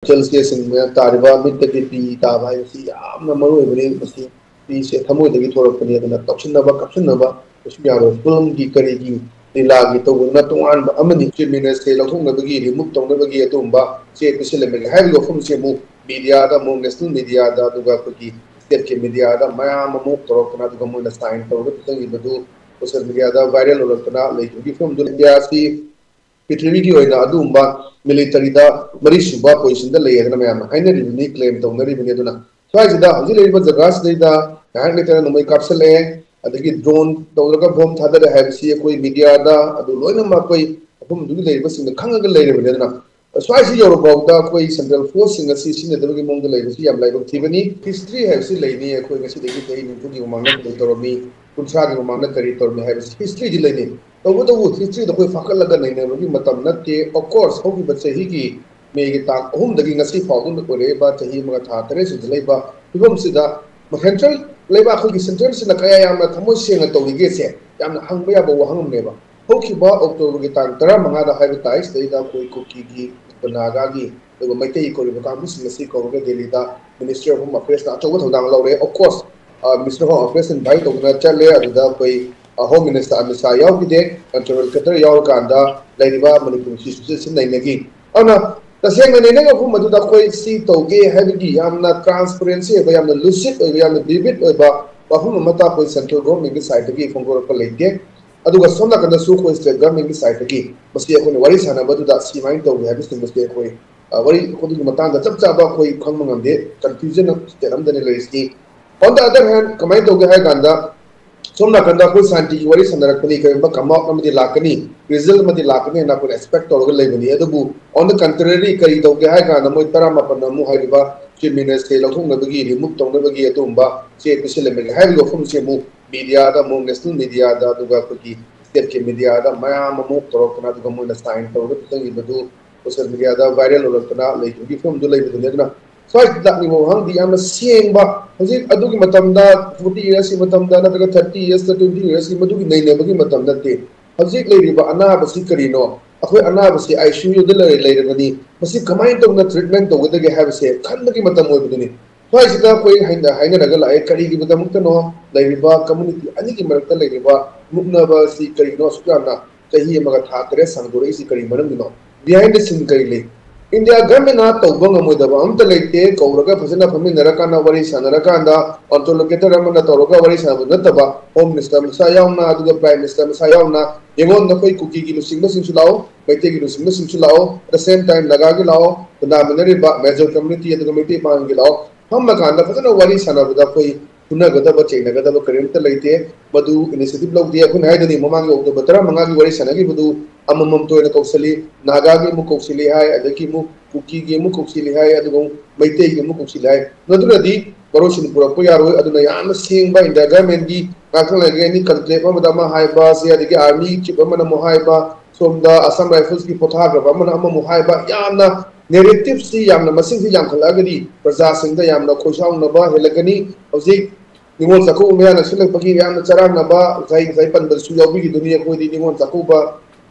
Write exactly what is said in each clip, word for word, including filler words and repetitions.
ꯏꯆꯜ ꯏꯆꯦꯁꯤꯡꯅ ꯇꯥꯔꯤꯕ ꯃꯤꯠꯇꯒꯤ ꯄꯤ ꯇꯥꯕ ꯍꯥꯏꯕꯁꯤ ꯌꯥꯝꯅ ꯃꯔꯨ ꯑꯣꯏꯕꯅꯤ꯫ ꯃꯁꯤ ꯄꯤꯁꯦ ꯊꯃꯣꯏꯗꯒꯤ ꯊꯣꯔꯛꯄꯅꯤ, ꯑꯗꯨꯅ ꯀꯞꯁꯤꯟꯅꯕ ꯀꯞꯁꯤꯟꯅꯕ ꯀꯩꯁꯨ ꯌꯥꯔꯣꯏ꯫ ꯐꯤꯂꯝꯒꯤ ꯀꯔꯤꯒꯤ ꯂꯤꯂꯥꯒꯤ ꯇꯧꯕꯗꯨꯅ ꯇꯣꯉꯥꯟꯕ ꯑꯃꯅꯤ꯫ ꯆꯤꯐ ꯃꯤꯅꯤꯁꯇꯔ ꯂꯧꯊꯣꯛꯅꯕꯒꯤ, ꯔꯤꯃꯨꯚ ꯇꯧꯅꯕꯒꯤ ꯑꯗꯨꯒꯨꯝꯕ ꯆꯦ ꯄꯤꯁꯤꯜꯂꯝꯃꯦ ꯍꯥꯏꯕꯒꯤ ꯋꯥꯐꯝꯁꯤ ꯑꯃꯨꯛ ꯃꯦꯗꯤꯌꯥꯗ, ꯑꯃꯨꯛ ꯅꯦꯁꯅꯦꯜ ꯃꯦꯗꯤꯌꯥꯗ, ꯑꯗꯨꯒ ꯑꯩꯈꯣꯏꯒꯤ ꯁ꯭ꯇꯦꯠꯀꯤ ꯃꯦꯗꯤꯌꯥꯗ ꯃꯌꯥꯝ ꯑꯃꯨꯛ ꯇꯧꯔꯛꯇꯅ, ꯑꯗꯨꯒ ꯃꯣꯏꯅ ꯁꯥꯏꯟ ꯇꯧꯔꯒ ꯄꯤꯁꯤꯟꯈꯤꯕꯗꯨ ꯁꯣꯁꯤꯌꯦꯜ ꯃꯦꯗꯤꯌꯥꯗ ꯚꯥꯏꯔꯦꯜ ꯑꯣꯏꯔꯛꯇꯅ ꯂꯩꯈꯤꯕꯒꯤ ꯐꯤꯕꯝꯗꯨ ꯏꯟꯗꯤꯌꯥꯁꯤ ꯄ꯭ꯔꯤꯊꯤꯕꯤꯒꯤ ꯑꯣꯏꯅ ꯑꯗꯨꯒꯨꯝꯕ ꯃꯤꯂꯤꯇꯔꯤꯗ ꯃꯔꯤꯁꯨꯕ ꯄꯣꯖꯤꯁꯟꯗ ꯂꯩ ꯍꯥꯏꯗꯅ ꯃꯌꯥꯝꯅ ꯍꯥꯏꯅꯔꯤꯕꯅꯤ, ꯀ꯭ꯂꯦꯝ ꯇꯧꯅꯔꯤꯕꯅꯤ꯫ ꯑꯗꯨꯅ ꯁ꯭ꯋꯥꯏꯁꯤꯗ ꯍꯧꯖꯤꯛ ꯂꯩꯔꯤꯕ ꯖꯒꯥꯁꯤꯗꯩꯗ ꯉꯥꯏꯍꯥꯛ ꯂꯩꯇꯅ ꯅꯣꯡꯃꯩ ꯀꯥꯞꯁꯤꯜꯂꯛꯑꯦ, ꯑꯗꯒꯤ ꯗ꯭ꯔꯣꯟ ꯇꯧꯔꯒ ꯕꯣꯝ ꯊꯥꯗꯔꯦ ꯍꯥꯏꯕꯁꯤ ꯑꯩꯈꯣꯏ ꯃꯦꯗꯤꯌꯥꯗ ꯑꯗꯨ ꯂꯣꯏꯅꯃꯛ ꯑꯩꯈꯣꯏ ꯃꯐꯝꯗꯨꯒꯤ ꯂꯩꯔꯤꯕꯁꯤꯡꯅ ꯈꯪꯉꯒ ꯂꯩꯔꯕꯅꯤ꯫ ꯑꯗꯨꯅ ꯁ꯭ꯋꯥꯏꯁꯤ ꯌꯧꯔꯐꯥꯎꯗ ꯑꯩꯈꯣꯏ ꯁꯦꯟꯇ꯭ꯔꯦꯜ ꯐꯣꯔꯁꯁꯤꯡ ꯑꯁꯤ ꯁꯤꯖꯤꯟꯅꯗꯕꯒꯤ ꯃꯑꯣꯡꯗ ꯂꯩꯕꯁꯤ ꯌꯥꯝ ꯂꯥꯏꯕꯛ ꯊꯤꯕꯅꯤ꯫ ꯍꯤꯁꯇ꯭ꯔꯤ ꯍꯥꯏꯕꯁꯤ ꯂꯩꯅꯤ꯫ ꯑꯩꯈꯣꯏ ꯉꯁꯤꯗꯒꯤ ꯆꯍꯤ ꯅꯤꯐꯨꯒꯤ ꯃꯃꯥꯡꯗ ꯀꯔꯤ ꯇꯧꯔꯝꯃꯤ, ꯀꯨꯟꯊ꯭ꯔꯥꯒꯤ ꯃꯃꯥꯡꯗ ꯀꯔꯤ ꯇꯧꯔꯝꯃꯤ ꯍꯥꯏꯕꯁꯤ ꯍꯤꯁꯇ꯭ꯔꯤꯗꯤ ꯂꯩꯅꯤ꯫ ꯇꯧꯕꯇꯕꯨ ꯍꯤꯁꯇ꯭ꯔꯤꯗ ꯑꯩꯈꯣꯏ ꯐꯥꯀꯠꯂꯒ ꯅꯩꯅꯕꯒꯤ ꯃꯇꯝ ꯅꯠꯇꯦ꯫ Of course, ꯍꯧꯈꯤꯕ ꯆꯍꯤꯒꯤ ꯃꯦꯒꯤ ꯇꯥꯡ ꯑꯍꯨꯝꯗꯒꯤ ꯉꯁꯤ ꯐꯥꯎꯕ ꯑꯣꯏꯔꯛꯏꯕ ꯆꯍꯤ ꯑꯃꯒ ꯊꯥ ꯇꯔꯦꯠ ꯁꯨꯖꯤꯜꯂꯛꯏꯕ ꯐꯤꯕꯝꯁꯤꯗ ꯁꯦꯟꯇ꯭ꯔꯦꯜ ꯂꯩꯕꯥꯛ ꯑꯩꯈꯣꯏꯒꯤ ꯁꯦꯟꯇ꯭ꯔꯦꯜꯁꯤꯅ ꯀꯌꯥ ꯌꯥꯝꯅ ꯊꯃꯣꯏ ꯁꯦꯡꯅ ꯇꯧꯔꯤꯒꯦꯁꯦ ꯌꯥꯝꯅ ꯍꯪꯕ ꯌꯥꯕ ꯋꯥꯍꯪ ꯑꯃꯅꯦꯕ꯫ ꯍꯧꯈꯤꯕ ꯑꯣꯛꯇꯣꯕꯔꯒꯤ ꯇꯥꯡ ꯇꯔꯥꯃꯉꯥꯗ ꯍꯥꯏꯕ ꯇꯥꯏ, ꯁꯤꯗꯩꯗ ꯑꯩꯈꯣꯏ ꯀꯨꯀꯤꯒꯤ, ꯅꯥꯒꯥꯒꯤ, ꯑꯗꯨꯒ ꯃꯩꯇꯩꯒꯤ ꯀꯧꯔꯤꯕ ꯀꯥꯡꯕꯨꯁꯤꯡ ꯑꯁꯤ ꯀꯧꯔꯒ ꯗꯦꯜꯂꯤꯗ Ministry of Home Affairsꯅ ꯑꯆꯧꯕ ꯊꯧꯗꯥꯡ ꯂꯧꯔꯦ꯫ Of course, Minister of Home Affairs invite ꯇꯧꯗꯨꯅ ꯆꯠꯂꯦ꯫ ꯑꯗꯨꯗ ꯑꯩꯈꯣꯏ Home Minister Amit Shah ꯌꯥꯎꯈꯤꯗꯦ, Control Secretary ꯌꯥꯎꯔꯀꯥꯟꯗ ꯂꯩꯔꯤꯕ ꯃꯅꯤꯄꯨꯔ Chief Justice ꯅꯩꯅꯈꯤ꯫ ꯑꯗꯨꯅ ꯇꯁꯦꯡꯅ ꯅꯩꯅꯕ ꯃꯐꯝ ꯑꯗꯨꯗ ꯑꯩꯈꯣꯏ ꯁꯤ ꯇꯧꯒꯦ ꯍꯥꯏꯕꯒꯤ ꯌꯥꯝꯅ transparency ꯑꯣꯏꯕ, ꯌꯥꯝꯅ lucid ꯑꯣꯏꯕ, ꯌꯥꯝꯅ vivid ꯑꯣꯏꯕ ꯋꯥꯐꯝ ꯑꯃꯠꯇ ꯑꯩꯈꯣꯏ central governmentꯀꯤ sideꯇꯒꯤ ꯐꯣꯡꯗꯣꯔꯛꯄ ꯂꯩꯇꯦ꯫ ꯑꯗꯨꯒ ꯁꯣꯝ ꯅꯥꯀꯟꯗꯁꯨ ꯑꯩꯈꯣꯏ state governmentꯀꯤ sideꯇꯒꯤ ꯃꯁꯤ ꯑꯩꯈꯣꯏꯅ ꯋꯥꯔꯤ ꯁꯥꯟꯅꯕꯗꯨꯗ ꯁꯤꯃꯥꯏꯅ ꯇꯧꯒꯦ ꯍꯥꯏꯕꯁꯤꯡ ꯃꯁꯤ ꯑꯩꯈꯣꯏ, ꯑ, ꯋꯥꯔꯤ ꯑꯗꯨꯒꯤ ꯃꯇꯥꯡꯗ ꯆꯞ ꯆꯥꯕ ꯑꯩꯈꯣꯏ ꯈꯪꯕ ꯉꯝꯗꯦ꯫ Confusion state ꯑꯃꯗꯅꯤ ꯂꯩꯔꯤꯁꯤ꯫ On the other hand, ꯀꯃꯥꯏꯅ ꯇꯧꯒꯦ ꯍꯥꯏ ꯀꯥꯟꯗ, ꯁꯣꯝ ꯅꯥꯀꯟꯗ ꯑꯩꯈꯣꯏ ꯁꯥꯟꯇꯤꯒꯤ ꯋꯥꯔꯤ ꯁꯥꯟꯅꯔꯛꯄꯅꯤ, ꯀꯔꯤꯒꯨꯝꯕ come out ꯑꯃꯗꯤ ꯂꯥꯛꯀꯅꯤ, result ꯑꯃꯗꯤ ꯂꯥꯛꯀꯅꯤ ꯍꯥꯏꯅ ꯑꯩꯈꯣꯏꯅ expect ꯇꯧꯔꯒ ꯂꯩꯕꯅꯤ꯫ ꯑꯗꯨꯕꯨ on the contrary, ꯀꯔꯤ ꯇꯧꯒꯦ ꯍꯥꯏ ꯀꯥꯟꯗ ꯃꯣꯏ ꯇꯔꯥꯃꯥꯄꯟ ꯑꯃꯨꯛ ꯍꯥꯏꯔꯤꯕ Chief Minister ꯂꯧꯊꯣꯛꯅꯕꯒꯤ, remove ꯇꯧꯅꯕꯒꯤ ꯑꯗꯨꯒꯨꯝꯕ ꯆꯦ ꯄꯤꯁꯤꯜꯂꯝꯃꯦ ꯍꯥꯏꯕꯒꯤ ꯋꯥꯐꯝꯁꯤ ꯑꯃꯨꯛ ꯃꯦꯗꯤꯌꯥꯗ, ꯑꯃꯨꯛ ꯅꯦꯁꯅꯦꯜ ꯃꯦꯗꯤꯌꯥꯗ, ꯑꯗꯨꯒ ꯑꯩꯈꯣꯏꯒꯤ ꯁ꯭ꯇꯦꯠꯀꯤ ꯃꯦꯗꯤꯌꯥꯗ ꯃꯌꯥꯝ ꯑꯃꯨꯛ ꯇꯧꯔꯛꯇꯅ, ꯑꯗꯨꯒ ꯃꯣꯏꯅ ꯁꯥꯏꯟ ꯇꯧꯔꯒ ꯄꯤꯁꯤꯟꯈꯤꯕꯗꯨ ꯁꯣꯁꯤꯌꯦꯜ ꯃꯦꯗꯤꯌꯥꯗ ꯚꯥꯏꯔꯦꯜ ꯑꯣꯏꯔꯛꯇꯅ ꯂꯩꯈꯤꯕꯒꯤ ꯐꯤꯕꯝꯗꯨ ꯂꯩꯕꯗꯨꯅꯤ꯫ ꯑꯗꯨꯅ ꯁ꯭ꯋꯥꯏꯁꯤꯗ ꯂꯥꯛꯅꯤꯡꯕ ꯋꯥꯍꯪꯗꯤ ꯌꯥꯝꯅ ꯁꯦꯡꯕ, ꯍꯧꯖꯤꯛ ꯑꯗꯨꯒꯤ ꯃꯇꯝꯗ forty yearsꯀꯤ ꯃꯇꯝꯗ ꯅꯠꯇ꯭ꯔꯒ thirty yearsꯇ, twenty yearsꯀꯤ ꯃꯗꯨꯒꯤ ꯅꯩꯅꯕꯒꯤ ꯃꯇꯝ ꯅꯠꯇꯦ꯫ ꯍꯧꯖꯤꯛ ꯂꯩꯔꯤꯕ ꯑꯅꯥꯕꯁꯤ ꯀꯔꯤꯅꯣ? ꯑꯩꯈꯣꯏ ꯑꯅꯥꯕꯁꯤ ꯑꯥꯏ ꯁꯤ ꯌꯨꯗ ꯂꯩꯔꯕꯅꯤ, ꯃꯁꯤ ꯀꯃꯥꯏꯅ ꯇꯧꯅ ꯇ꯭ꯔꯤꯠꯃꯦꯟ ꯇꯧꯒꯗꯒꯦ ꯍꯥꯏꯕꯁꯦ ꯈꯟꯕꯒꯤ ꯃꯇꯝ ꯑꯣꯏꯕꯗꯨꯅꯤ꯫ ꯁ꯭ꯋꯥꯏꯁꯤꯗ ꯑꯩꯈꯣꯏ ꯍꯥꯏꯅ-, ꯍꯥꯏꯅꯔꯒ ꯂꯥꯛꯑꯦ꯫ ꯀꯔꯤꯒꯤꯗꯃꯛꯇꯅꯣ? ꯂꯩꯔꯤꯕ ꯀꯝꯃ꯭ꯌꯨꯅꯤꯇꯤ ꯑꯅꯤꯒꯤ ꯃꯔꯛꯇ ꯂꯩꯔꯤꯕ ꯃꯨꯛꯅꯕ ꯑꯁꯤ ꯀꯔꯤꯒꯤꯅꯣ ꯑꯁꯨꯛ ꯌꯥꯝꯅ ꯆꯍꯤ ꯑꯃꯒ ꯊꯥ ꯇꯔꯦꯠ ꯁꯥꯡꯗꯣꯔꯛꯏꯁꯤ ꯀꯔꯤ ꯃꯔꯝꯒꯤꯅꯣ? Behind the scene ꯀꯔꯤ ꯂꯩ? ꯏꯟꯗꯤꯌꯥ ꯒꯚꯔꯟꯃꯦꯟꯅ ꯇꯧꯕ ꯉꯝꯃꯣꯏꯗꯕ ꯑꯝꯇ ꯂꯩꯇꯦ꯫ ꯀꯧꯔꯒ ꯐꯖꯅ ꯐꯝꯃꯤꯟꯅꯔꯀꯥꯟꯗ, ꯋꯥꯔꯤ ꯁꯥꯟꯅꯔꯀꯥꯟꯗ, interlocutor ꯑꯃꯅ ꯇꯧꯔꯒ ꯋꯥꯔꯤ ꯁꯥꯟꯅꯕ ꯅꯠꯇꯕ, Home Minister ꯃꯁꯥ ꯌꯥꯎꯅ, ꯑꯗꯨꯒ Prime Minister ꯃꯁꯥ ꯌꯥꯎꯅ, ꯌꯦꯡꯉꯣ, ꯅꯈꯣꯏ ꯀꯨꯀꯤꯒꯤ ꯂꯨꯆꯤꯡꯕꯁꯤꯡꯁꯨ ꯂꯥꯛꯑꯣ, ꯃꯩꯇꯩꯒꯤ ꯂꯨꯆꯤꯡꯕꯁꯤꯡꯁꯨ ꯂꯥꯛꯑꯣ, at the same time ꯅꯥꯒꯥꯒꯤ ꯂꯥꯛꯑꯣ, ꯈꯨꯟꯗꯥꯃꯤꯟꯅꯔꯤꯕ ꯃꯦꯖꯣꯔ ꯀꯝꯃ꯭ꯌꯨꯅꯤꯇꯤ ꯑꯗꯨꯒ ꯃꯩꯇꯩ ꯄꯥꯉꯜꯒꯤ ꯂꯥꯛꯑꯣ꯫ ꯐꯝꯃꯀꯥꯟꯗ ꯐꯖꯅ ꯋꯥꯔꯤ ꯁꯥꯟꯅꯕꯗ ꯑꯩꯈꯣꯏ ꯐꯨꯅꯒꯗꯕ, ꯆꯩꯅꯒꯗꯕ ꯀꯔꯤꯝꯇ ꯂꯩꯇꯦ꯫ ꯃꯗꯨ initiative ꯂꯧꯗꯦ꯫ ꯑꯩꯈꯣꯏꯅ ꯍꯥꯏꯗꯨꯅꯤ, ꯃꯃꯥꯡꯒꯤ October ꯇꯔꯥꯃꯉꯥꯒꯤ ꯋꯥꯔꯤ ꯁꯥꯟꯅꯈꯤꯕꯗꯨ ꯑꯃꯃꯝꯇ ꯑꯣꯏꯅ ꯀꯧꯁꯤꯜꯂꯤ, ꯅꯥꯒꯥꯒꯤ ꯑꯃꯨꯛ ꯀꯧꯁꯤꯜꯂꯤ ꯍꯥꯏ, ꯑꯗꯒꯤ ꯑꯃꯨꯛ ꯀꯨꯀꯤꯒꯤ ꯑꯃꯨꯛ ꯀꯧꯁꯤꯜꯂꯤ ꯍꯥꯏ, ꯑꯗꯨꯒ ꯑꯃꯨꯛ ꯃꯩꯇꯩꯒꯤ ꯑꯃꯨꯛ ꯀꯧꯁꯤꯜꯂꯤ ꯍꯥꯏ꯫ ꯃꯗꯨꯅꯗꯤ ꯃꯔꯣꯏꯁꯤꯡ ꯄꯨꯔꯛꯄ ꯌꯥꯔꯣꯏ꯫ ꯑꯗꯨꯅ ꯌꯥꯝꯅ ꯁꯦꯡꯕ ꯏꯟꯗꯤꯌꯥ ꯒꯚꯔꯟꯃꯦꯟꯒꯤ ꯉꯥꯛꯇꯪ ꯂꯩꯔꯒ ꯑꯦꯅꯤ ꯀꯟꯀ꯭ꯂꯦꯕ ꯑꯃꯗ ꯑꯃ ꯍꯥꯏꯕ ꯑꯁꯤ, ꯑꯗꯒꯤ ꯑꯥꯔꯃꯤ ꯆꯤꯐ ꯑꯃꯅ ꯑꯃꯨꯛ ꯍꯥꯏꯕ, ꯁꯣꯝꯗ ꯑꯁꯥꯝ ꯔꯥꯏꯐꯜꯁꯀꯤ ꯄꯣꯊꯥꯈ꯭ꯔꯕ ꯑꯃꯅ ꯑꯃꯃꯨꯛ ꯍꯥꯏꯕ, ꯌꯥꯝꯅ ꯅꯦꯔꯦꯇꯤꯞꯁꯤ ꯌꯥꯝꯅ ꯃꯁꯤꯡꯁꯤ ꯌꯥꯝꯈꯠꯂꯛꯑꯒꯗꯤ ꯄ꯭ꯔꯖꯥꯁꯤꯡꯗ ꯌꯥꯝꯅ ꯈꯣꯏꯁꯥꯎꯅꯕ ꯍꯦꯜꯂꯛꯀꯅꯤ꯫ ꯍꯧꯖꯤꯛ ꯅꯤꯉꯣꯜ ꯆꯥꯛꯀꯧꯕ ꯃꯌꯥ ꯅꯛꯁꯤꯜꯂꯛꯄꯒꯤ ꯌꯥꯝꯅ ꯆꯔꯥꯡꯅꯕ ꯉꯁꯥꯏ, ꯉꯁꯥꯏ ꯄꯟꯕꯗꯁꯨ ꯌꯥꯎꯕꯤꯈꯤꯗꯨꯅꯤ, ꯑꯩꯈꯣꯏꯗꯤ ꯅꯤꯉꯣꯜ ꯆꯥꯛꯀꯧꯕ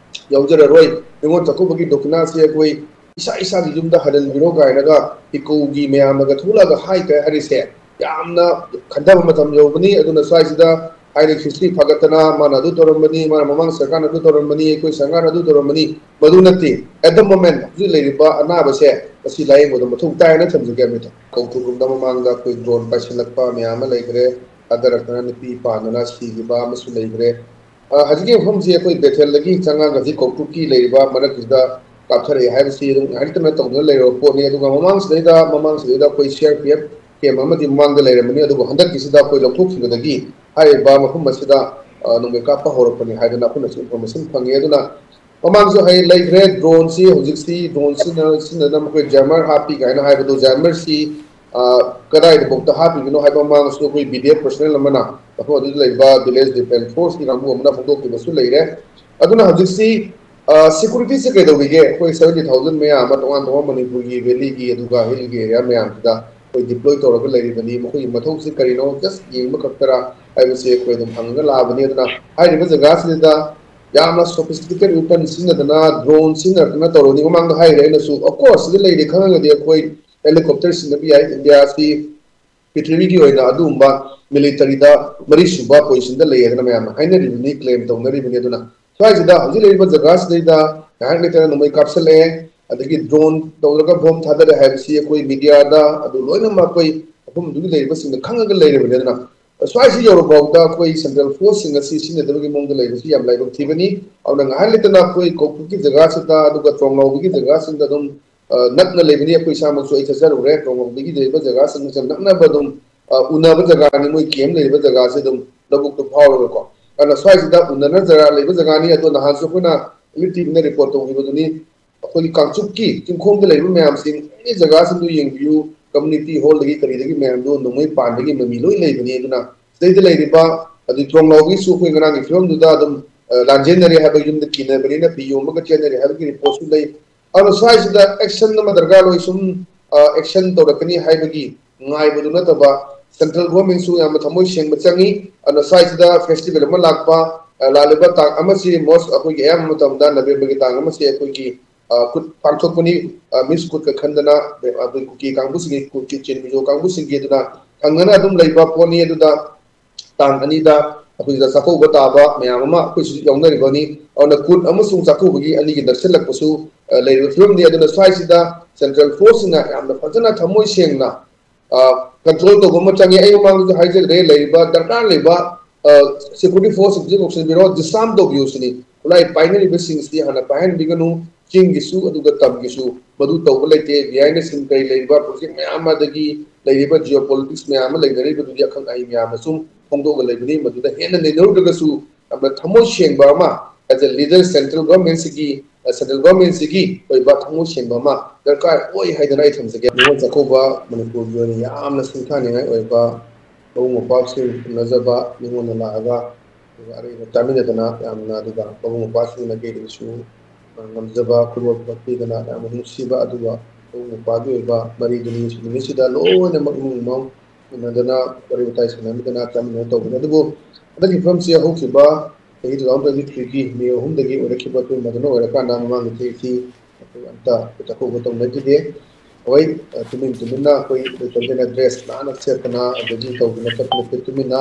ꯌꯥꯎꯖꯔꯔꯣꯏ, ꯅꯤꯉꯣꯜ ꯆꯥꯛꯀꯧꯕꯒꯤ ꯗꯈꯤꯅꯥꯁꯤ ꯑꯩꯈꯣꯏ ꯏꯁꯥ ꯏꯁꯥꯒꯤ ꯌꯨꯝꯗ ꯍꯟꯍꯟꯕꯤꯔꯣ ꯀꯥꯏꯅꯒ ꯏꯀꯣꯒꯤ ꯃꯌꯥꯝꯅꯒ ꯊꯣꯛꯂꯛꯑꯒ ꯍꯥꯏꯈ꯭ꯔꯦ ꯍꯥꯏꯔꯤꯁꯦ ꯌꯥꯝꯅ ꯈꯟꯊꯕ ꯃꯇꯝ ꯌꯧꯕꯅꯤ꯫ ꯑꯗꯨꯅ ꯁ꯭ꯋꯥꯏꯁꯤꯗ ꯍꯥꯏꯗꯤ ꯍꯤꯁꯇ꯭ꯔꯤ ꯐꯒꯠꯇꯅ ꯃꯥꯅ ꯑꯗꯨ ꯇꯧꯔꯝꯕꯅꯤ, ꯃꯥꯅ ꯃꯃꯥꯡ ꯁꯔꯀꯥꯔꯅ ꯑꯗꯨ ꯇꯧꯔꯝꯕꯅꯤ, ꯑꯩꯈꯣꯏ ꯁꯔꯀꯥꯔꯅ ꯑꯗꯨ ꯇꯧꯔꯝꯕꯅꯤ, ꯃꯗꯨ ꯅꯠꯇꯦ꯫ At the moment ꯍꯧꯖꯤꯛ ꯂꯩꯔꯤꯕ ꯑꯅꯥꯕꯁꯦ ꯃꯁꯤ ꯂꯥꯌꯦꯡꯕꯗ ꯃꯊꯧ ꯇꯥꯏꯅ ꯊꯝꯖꯒꯦ ꯑꯃꯤꯇꯥ꯫ ꯀꯧꯊꯣꯛꯂꯨꯕꯗ ꯃꯃꯥꯡꯗ ꯑꯩꯈꯣꯏ ꯗ꯭ꯔꯣꯟ ꯄꯥꯏꯁꯤꯜꯂꯛꯄ ꯃꯌꯥꯝ ꯑꯃ ꯂꯩꯈ꯭ꯔꯦ, ꯊꯥꯗꯔꯛꯇꯅ ꯅꯨꯄꯤ ꯄꯥꯟꯗꯅ ꯁꯤꯈꯤꯕ ꯑꯃꯁꯨ ꯂꯩꯈ꯭ꯔꯦ꯫ ꯑ, ꯍꯧꯖꯤꯛꯀꯤ ꯃꯐꯝꯁꯤ ꯑꯩꯈꯣꯏ ꯕꯦꯊꯦꯜꯗꯒꯤ ꯆꯪꯉꯒ ꯍꯧꯖꯤꯛ ꯀꯧꯇ꯭ꯔꯨꯛꯀꯤ ꯂꯩꯔꯤꯕ ꯃꯔꯛꯁꯤꯗ ꯀꯥꯞꯊꯔꯛꯑꯦ ꯍꯥꯏꯕꯁꯤ ꯑꯗꯨꯝ ꯉꯥꯏꯍꯥꯛꯇꯅ ꯇꯧꯗꯨꯅ ꯂꯩꯔꯕ ꯄꯣꯠꯅꯤ꯫ ꯑꯗꯨꯒ ꯃꯃꯥꯡꯁꯤꯗꯩꯗ, ꯃꯃꯥꯡꯁꯤꯗꯩꯗ ꯑꯩꯈꯣꯏ ꯁꯤ ꯑꯥꯔ ꯄꯤ ꯑꯦꯐ ꯀꯦꯝ ꯑꯃꯗꯤ ꯃꯃꯥꯡꯗ ꯂꯩꯔꯝꯕꯅꯤ, ꯑꯗꯨꯕꯨ ꯍꯟꯗꯛꯀꯤꯁꯤꯗ ꯑꯩꯈꯣꯏ ꯂꯧꯊꯣꯛꯈꯤꯕꯗꯒꯤ ꯍꯥꯏꯔꯤꯕ ꯃꯐꯝ ꯑꯁꯤꯗ, ꯑ, ꯅꯣꯡꯃꯩ ꯀꯥꯞꯄ ꯍꯧꯔꯛꯄꯅꯤ ꯍꯥꯏꯗꯅ ꯑꯩꯈꯣꯏꯅꯁꯨ ꯏꯟꯐꯣꯔꯃꯦꯁꯟ ꯐꯪꯉꯤ꯫ ꯑꯗꯨꯅ ꯃꯃꯥꯡꯁꯨ ꯍꯩ ꯂꯩꯈ꯭ꯔꯦ, ꯗ꯭ꯔꯣꯟꯁꯤ ꯍꯧꯖꯤꯛꯁꯤ ꯗ꯭ꯔꯣꯟ ꯁꯤꯖꯤꯟꯅ-, ꯁꯤꯖꯤꯟꯅꯗꯅ ꯑꯩꯈꯣꯏ ꯖꯦꯃꯔ ꯍꯥꯞꯄꯤ ꯀꯥꯏꯅ ꯍꯥꯏꯕꯗꯣ, ꯖꯦꯃꯔꯁꯤ, ꯑ, ꯀꯗꯥꯏꯗꯐꯥꯎꯗ ꯍꯥꯞꯄꯤꯕꯅꯣ ꯍꯥꯏꯕ ꯃꯃꯥꯡꯗꯁꯨ ꯑꯩꯈꯣꯏ ꯕꯤ ꯗꯤ ꯑꯦꯐ ꯄꯔꯁꯅꯦꯜ ꯑꯃꯅ ꯃꯐꯝ ꯑꯗꯨꯗ ꯂꯩꯕ ꯚꯤꯂꯦꯖ ꯗꯤꯐꯦꯟꯁ ꯐꯣꯔꯁꯀꯤ ꯀꯥꯡꯕꯨ ꯑꯃꯅ ꯐꯣꯡꯗꯣꯛꯈꯤꯕꯁꯨ ꯂꯩꯔꯦ꯫ ꯑꯗꯨꯅ ꯍꯧꯖꯤꯛꯁꯤ, ꯑ, ꯁꯦꯀ꯭ꯌꯨꯔꯤꯇꯤꯁꯦ ꯀꯩꯗꯧꯔꯤꯒꯦ? ꯑꯩꯈꯣꯏ ꯁꯚꯦꯟꯇꯤ ꯊꯥꯎꯖꯟ ꯃꯌꯥꯝ ꯑꯃ ꯇꯣꯉꯥꯟ ꯇꯣꯉꯥꯟꯕ ꯃꯅꯤꯄꯨꯔꯒꯤ ꯚꯦꯂꯤꯒꯤ ꯑꯗꯨꯒ ꯍꯤꯜꯒꯤ ꯑꯦꯔꯤꯌꯥ ꯃꯌꯥꯝꯁꯤꯗ ꯑꯩꯈꯣꯏ ꯗꯤꯄ꯭ꯂꯣꯏ ꯇꯧꯔꯒ ꯂꯩꯔꯤꯕꯅꯤ꯫ ꯃꯈꯣꯏꯒꯤ ꯃꯊꯧꯁꯤ ꯀꯔꯤꯅꯣ? ꯖꯁ ꯌꯦꯡꯕ ꯈꯛꯇꯔꯥ ꯍꯥꯏꯕꯁꯤ ꯑꯩꯈꯣꯏ ꯑꯗꯨꯝ ꯍꯪꯉꯒ ꯂꯥꯛꯑꯕꯅꯤ꯫ ꯑꯗꯨꯅ ꯍꯥꯏꯔꯤꯕ ꯖꯒꯥꯁꯤꯗ ꯌꯥꯝꯅ sophisticated weapon ꯁꯤꯖꯤꯟꯅꯗꯅ, drone ꯁꯤꯖꯤꯟꯅꯗꯅ ꯇꯧꯔꯅꯤ꯫ ꯃꯃꯥꯡꯗ ꯍꯥꯏꯈ꯭ꯔꯦ ꯑꯩꯅꯁꯨ, of course, ꯁꯤꯗ ꯂꯩꯔꯦ ꯈꯪꯉꯒꯗꯤ ꯑꯩꯈꯣꯏ helicopter ꯁꯤꯖꯤꯟꯅꯕ ꯌꯥꯏ꯫ ꯏꯟꯗꯤꯌꯥꯁꯤ ꯄ꯭ꯔꯤꯊꯤꯕꯤꯒꯤ ꯑꯣꯏꯅ ꯑꯗꯨꯒꯨꯝꯕ military ꯗ ꯃꯔꯤꯁꯨꯕ position ꯗ ꯂꯩ ꯍꯥꯏꯗꯅ ꯃꯌꯥꯝꯅ ꯍꯥꯏꯅꯔꯤꯕꯅꯤ, claim ꯇꯧꯅꯔꯤꯕꯅꯤ꯫ ꯑꯗꯨꯅ ꯁ꯭ꯋꯥꯏꯁꯤꯗ ꯍꯧꯖꯤꯛ ꯂꯩꯔꯤꯕ ꯖꯒꯥꯁꯤꯗꯩꯗ ꯉꯥꯏꯍꯥꯛ ꯂꯩꯇꯅ ꯅꯣꯡꯃꯩ ꯀꯥꯞꯁꯤꯜꯂꯛꯑꯦ, ꯑꯗꯒꯤ drone ꯇꯧꯔꯒ bomb ꯊꯥꯗꯔꯦ ꯍꯥꯏꯕꯁꯤ ꯑꯩꯈꯣꯏ media ꯗ ꯑꯗꯨ ꯂꯣꯏꯅꯃꯛ ꯑꯩꯈꯣꯏ ꯃꯐꯝꯗꯨꯒꯤ ꯂꯩꯔꯤꯕꯁꯤꯡꯅ ꯈꯪꯉꯒ ꯂꯩꯔꯕꯅꯤ꯫ ꯑꯗꯨꯅ ꯁ꯭ꯋꯥꯏꯁꯤ ꯌꯧꯔꯐꯥꯎꯗ ꯑꯩꯈꯣꯏ central force ꯁꯤꯡ ꯑꯁꯤ ꯁꯤꯖꯤꯟꯅꯗꯕꯒꯤ ꯃꯑꯣꯡꯗ ꯂꯩꯕꯁꯤ ꯌꯥꯝ ꯂꯥꯏꯕꯛ ꯊꯤꯕꯅꯤ꯫ ꯑꯗꯨꯅ ꯉꯥꯏꯍꯥꯛ ꯂꯩꯇꯅ ꯑꯩꯈꯣꯏ ꯀꯧꯕ꯭ꯔꯨꯛꯀꯤ ꯖꯒꯥꯁꯤꯗ, ꯑꯗꯨꯒ ꯇ꯭ꯔꯣꯡꯂꯥꯎꯕꯤꯒꯤ ꯖꯒꯥꯁꯤꯡꯗ ꯑꯗꯨꯝ, ꯑ, ꯅꯛꯅ ꯂꯩꯕꯅꯤ꯫ ꯑꯩꯈꯣꯏ ꯏꯁꯥꯃꯛꯁꯨ ꯑꯩ ꯆꯠꯆꯔꯨꯔꯦ꯫ ꯇ꯭ꯔꯣꯡꯂꯥꯎꯕꯤꯒꯤ ꯂꯩꯕ ꯖꯒꯥꯁꯤꯡꯁꯦ ꯅꯛꯅꯕ ꯑꯗꯨꯝ, ꯑ, ꯎꯅꯕ ꯖꯒꯥꯅꯤ꯫ ꯃꯣꯏ camp ꯂꯩꯔꯤꯕ ꯖꯒꯥꯁꯦ ꯑꯗꯨꯝ ꯂꯧꯕꯨꯛꯇ ꯐꯥꯎꯔꯒꯀꯣ꯫ ꯑꯗꯨꯅ ꯁ꯭ꯋꯥꯏꯁꯤꯗ ꯎꯅꯅ ꯖꯒꯥ ꯂꯩꯕ ꯖꯒꯥꯅꯤ꯫ ꯑꯗꯣ ꯅꯍꯥꯟꯁꯨ ꯑꯩꯈꯣꯏꯅ Elite TV ꯅ report ꯇꯧꯈꯤꯕꯗꯨꯅꯤ, ꯑꯩꯈꯣꯏꯒꯤ ꯀꯥꯡꯆꯨꯞꯀꯤ ꯆꯤꯡꯈꯣꯡꯗ ꯂꯩꯔꯤꯕ ꯃꯌꯥꯝꯁꯤꯡ, ꯑꯦꯅꯤ ꯖꯒꯥꯁꯤꯡꯗꯨ ꯌꯦꯡꯕꯤꯌꯨ, community hall ꯗꯒꯤ ꯀꯔꯤꯗꯒꯤ ꯃꯌꯥꯝꯗꯨ ꯅꯣꯡꯃꯩ ꯄꯥꯟꯕꯒꯤ ꯃꯃꯤ ꯂꯣꯏ ꯂꯩꯕꯅꯤ꯫ ꯑꯗꯨꯅ ꯁꯤꯗꯩꯗ ꯂꯩꯔꯤꯕ, ꯑꯗꯨ ꯇ꯭ꯔꯣꯡꯂꯥꯎꯕꯤꯁꯨ ꯑꯩꯈꯣꯏ ꯉꯔꯥꯡꯒꯤ ꯐꯤꯕꯝꯗꯨꯗ ꯑꯗꯨꯝ, ꯑ, ꯂꯥꯟꯖꯦꯟꯅꯔꯦ ꯍꯥꯏꯕ, ꯌꯨꯝꯗ ꯀꯤꯅꯕꯅꯤꯅ ꯐꯤ ꯌꯣꯝꯃꯒ ꯆꯦꯟꯅꯔꯦ ꯍꯥꯏꯕꯒꯤ report ꯁꯨ ꯂꯩ꯫ ꯑꯗꯨꯅ ꯁ꯭ꯋꯥꯏꯁꯤꯗ action ꯑꯃ ꯗꯔꯀꯥꯔ ꯑꯣꯏ, ꯁꯨꯝ, ꯑ, action ꯇꯧꯔꯛꯀꯅꯤ ꯍꯥꯏꯕꯒꯤ ꯉꯥꯏꯕꯗꯨ ꯅꯠꯇꯕ, central government ꯁꯨ ꯌꯥꯝꯅ ꯊꯃꯣꯏ ꯁꯦꯡꯕ ꯆꯪꯉꯤ꯫ ꯑꯗꯨꯅ ꯁ꯭ꯋꯥꯏꯁꯤꯗ festival ꯑꯃ ꯂꯥꯛꯄ, ꯑ, ꯂꯥꯛꯂꯤꯕ ꯇꯥꯡ ꯑꯃꯁꯤ most ꯑꯩꯈꯣꯏꯒꯤ ꯑꯌꯥꯝꯕ ꯃꯇꯝꯗ November ꯒꯤ ꯇꯥꯡ ꯑꯃꯁꯤ ꯑꯩꯈꯣꯏꯒꯤ, ꯑ, ꯀꯨꯠ ꯄꯥꯡꯊꯣꯛꯄꯅꯤ꯫ ꯑ, Miss ꯀꯨꯠꯀ ꯈꯟꯗꯅ, ꯑ, ꯑꯩꯈꯣꯏ ꯀꯨꯀꯤ ꯀꯥꯡꯕꯨꯁꯤꯡꯒꯤ, ꯀꯨꯀꯤ ꯆꯤꯟ ꯃꯤꯖꯣ ꯀꯥꯡꯕꯨꯁꯤꯡꯒꯤ ꯑꯗꯨꯅ ꯊꯪꯅꯅ ꯑꯗꯨꯝ ꯂꯩꯕ ꯄꯣꯠꯅꯤ꯫ ꯑꯗꯨꯗ ꯇꯥꯡ ꯑꯅꯤꯗ ꯑꯩꯈꯣꯏꯁꯤꯗ ꯆꯥꯛꯀꯧꯕ ꯇꯥꯕ ꯃꯌꯥꯝ ꯑꯃ ꯑꯩꯈꯣꯏꯁꯨ ꯌꯥꯎꯅꯔꯤꯕꯅꯤ꯫ ꯑꯗꯨꯅ ꯀꯨꯠ ꯑꯃꯁꯨꯡ ꯆꯥꯛꯀꯧꯕꯒꯤ ꯑꯅꯤꯒꯤ ꯅꯛꯁꯤꯜꯂꯛꯄꯁꯨ, ꯑ, ꯂꯩꯔꯤꯕ ꯐꯤꯕꯝꯅꯤ꯫ ꯑꯗꯨꯅ ꯁ꯭ꯋꯥꯏꯁꯤꯗ central force ꯁꯤꯡꯅ ꯌꯥꯝꯅ ꯐꯖꯅ ꯊꯃꯣꯏ ꯁꯦꯡꯅ, ꯑ, control ꯇꯧꯕ ꯑꯃ ꯆꯪꯉꯤ꯫ ꯑꯩ ꯃꯃꯥꯡꯗꯁꯨ ꯍꯥꯏꯖꯈ꯭ꯔꯦ, ꯂꯩꯔꯤꯕ ꯗꯔꯀꯥꯔ ꯂꯩꯕ, ꯑ, security force ꯁꯤꯡꯁꯤ ꯂꯧꯁꯤꯟꯕꯤꯔꯣ, disarm ꯇꯧꯕꯤꯌꯨ ꯁꯤꯅꯤ꯫ ꯈꯨꯠꯂꯥꯏ ꯄꯥꯏꯅꯔꯤꯕꯁꯤꯡꯁꯤ ꯍꯥꯟꯅ ꯄꯥꯏꯍꯟꯕꯤꯒꯅꯨ꯫ ꯆꯤꯡꯒꯤꯁꯨ ꯑꯗꯨꯒ ꯇꯝꯒꯤꯁꯨ ꯃꯗꯨ ꯇꯧꯕ ꯂꯩꯇꯦ꯫ ꯚꯤ ꯑꯥꯏ ꯅꯆꯤꯡ ꯀꯔꯤ ꯂꯩꯔꯤꯕ project ꯃꯌꯥꯝ ꯑꯃꯗꯒꯤ ꯂꯩꯔꯤꯕ geopolitics ꯃꯌꯥꯝ ꯑꯃ ꯂꯩꯅꯔꯤꯕꯗꯨꯗꯤ ꯑꯈꯪ ꯑꯍꯩ ꯃꯌꯥꯝꯅ ꯁꯨꯝ ꯐꯣꯡꯗꯣꯛꯑꯒ ꯂꯩꯕꯅꯤ꯫ ꯃꯗꯨꯗ ꯍꯦꯟꯅ ꯅꯩꯅꯔꯨꯗ꯭ꯔꯒꯁꯨ ꯌꯥꯝꯅ ꯊꯃꯣꯏ ꯁꯦꯡꯕ ꯑꯃ, as a leader, central government ꯁꯤꯒꯤ, central government ꯁꯤꯒꯤ ꯑꯣꯏꯕ ꯊꯃꯣꯏ ꯁꯦꯡꯕ ꯑꯃ ꯗꯔꯀꯥꯔ ꯑꯣꯏ ꯍꯥꯏꯗꯅ ꯑꯩ ꯊꯝꯖꯒꯦ꯫ ꯅꯤꯉꯣꯜ ꯆꯥꯛꯀꯧꯕ ꯃꯅꯤꯄꯨꯔꯒꯤ ꯑꯣꯏꯅ ꯌꯥꯝꯅ ꯁꯤꯡꯊꯥꯅꯤꯡꯉꯥꯏ ꯑꯣꯏꯕ ꯃꯕꯨꯡ ꯃꯧꯄ꯭ꯋꯥꯁꯤꯡ ꯎꯅꯖꯕ, ꯅꯤꯉꯣꯜꯅ ꯂꯥꯛꯑꯒ ꯑꯗꯨꯒ ꯑꯔꯩꯕ ꯆꯥꯃꯤꯟꯅꯗꯅ ꯌꯥꯝꯅ, ꯑꯗꯨꯒ ꯃꯕꯨꯡ ꯃꯧꯄ꯭ꯋꯥꯁꯤꯡꯅ ꯀꯩꯗꯁꯨ ꯉꯝꯖꯕ ꯈꯨꯗꯣꯜ ꯄꯤꯗꯅ ꯌꯥꯝꯅ ꯅꯨꯡꯁꯤꯕ, ꯑꯗꯨꯒ ꯃꯕꯨꯡ ꯃꯧꯄ꯭ꯋꯥꯒꯤ ꯑꯣꯏꯕ ꯃꯔꯤꯗꯨꯅꯤ꯫ ꯅꯨꯃꯤꯠꯁꯤꯗ ꯂꯣꯏꯅꯃꯛ ꯏꯃꯨꯡ ꯃꯅꯨꯡ ꯎꯅꯗꯅ ꯋꯥꯔꯤ ꯋꯥꯇꯥꯏ ꯁꯥꯟꯅꯃꯤꯗꯅ ꯆꯥꯃꯤꯟꯅꯗꯅ ꯇꯧꯕꯅꯤ꯫ ꯑꯗꯨꯕꯨ ꯍꯟꯗꯛꯀꯤ ꯐꯤꯕꯝꯁꯤ ꯍꯧꯈꯤꯕ ꯆꯍꯤ two thousand twenty three ꯒꯤ ꯃꯦ ꯑꯍꯨꯝꯗꯒꯤ ꯑꯣꯏꯔꯛꯈꯤꯕ ꯐꯤꯕꯝ ꯑꯗꯨꯅ ꯑꯣꯏꯔꯀꯥꯟꯗ ꯃꯃꯥꯡꯒꯤ ꯆꯍꯤꯁꯤ ꯑꯩꯈꯣꯏ ꯑꯝꯇ ꯆꯥꯛꯀꯧꯕ ꯇꯧꯅꯈꯤꯗꯦ꯫ ꯍꯣꯏ, ꯇꯨꯃꯤꯟ ꯇꯨꯃꯤꯟꯅ ꯑꯩꯈꯣꯏ ꯂꯩꯇꯧꯗꯅ ꯗ꯭ꯔꯦꯁ ꯅꯥꯟꯅ ꯁꯦꯠꯇꯅ ꯑꯗꯒꯤ ꯇꯧꯗꯅ ꯈꯣꯠꯇꯅ ꯑꯩꯈꯣꯏ ꯇꯨꯃꯤꯟꯅ